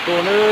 tuaj nawb.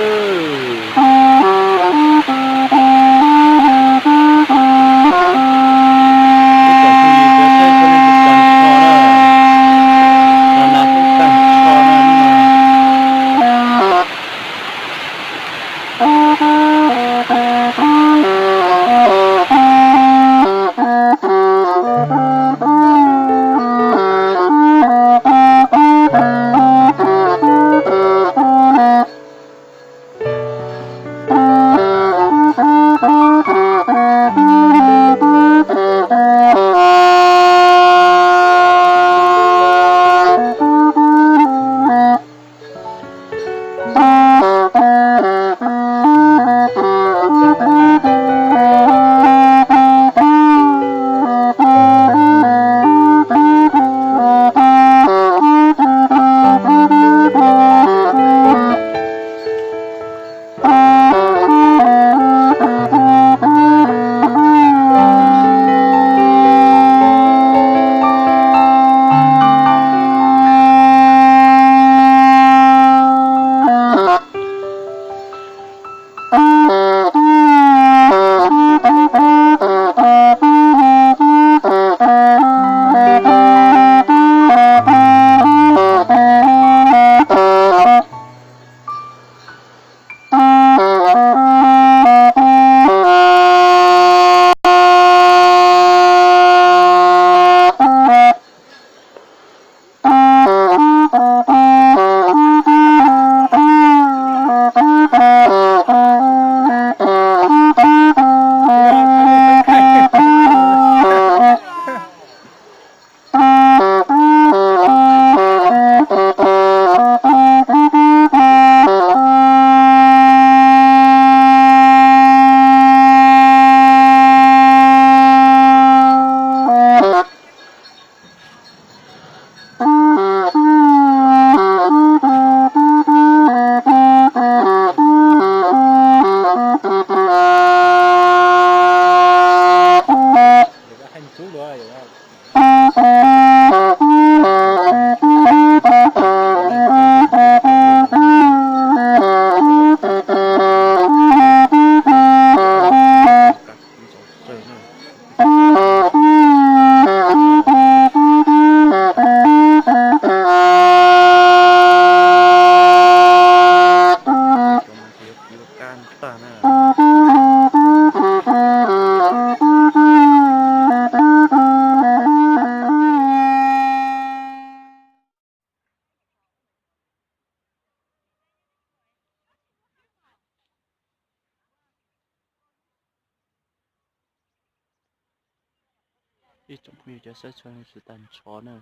Ib tsoom phooj ywg cov saib txhua leej txhua tus tag nrho na, los nag kub tag nrho na. Ib tsoom phooj ywg cov saib txhua leej txhua tus tag nrho na,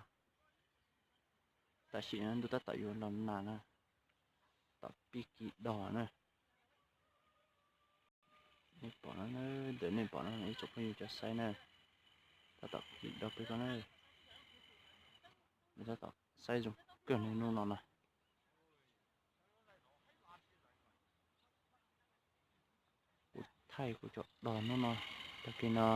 tam sim no ntuj tab tom yuav los nag na, tom pib kis dog na. Nej pom no, ntawm nej pom no ib tsoom phooj ywg cov saib na, tab tom kis dog peb ko na. Nws tab tom saib zoo kawg hnub no na. Kuv thaij kuv cov dog hnub no, tag kis no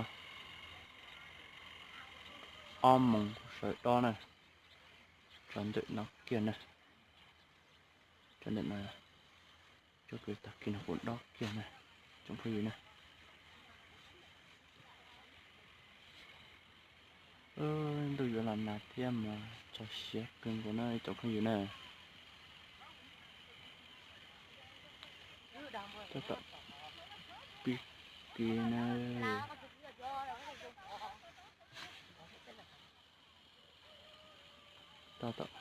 ob moos kuv sawv dob na, tso ntawm no kiag na, tso ntawm no, tso kiag tag kis no kuv dob kiag na, tsoom phooj ywg na. Ntuj yuav los nag thiab mas tso siab kawg nkaus na ib tsoom phooj ywg na. Tab tom pib kis na. Tab tom,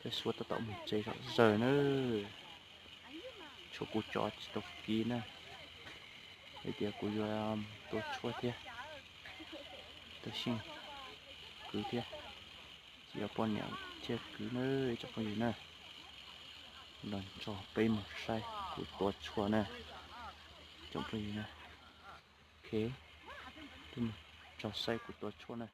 tej suab tab tom mus tsev zom zaws na. Tshuav kuv tso tsis tau kis na, hais tias kuv yuav tua tshuaj thiab, tab sis kwv thiab, tsis yog poj niam thiaj kwv na ib tsoom phooj ywg na. Los nrog peb mus saib kuv tua tshuaj na, tsoom phooj ywg na. Ok, peb mus nrog saib kuv tua tshuaj na.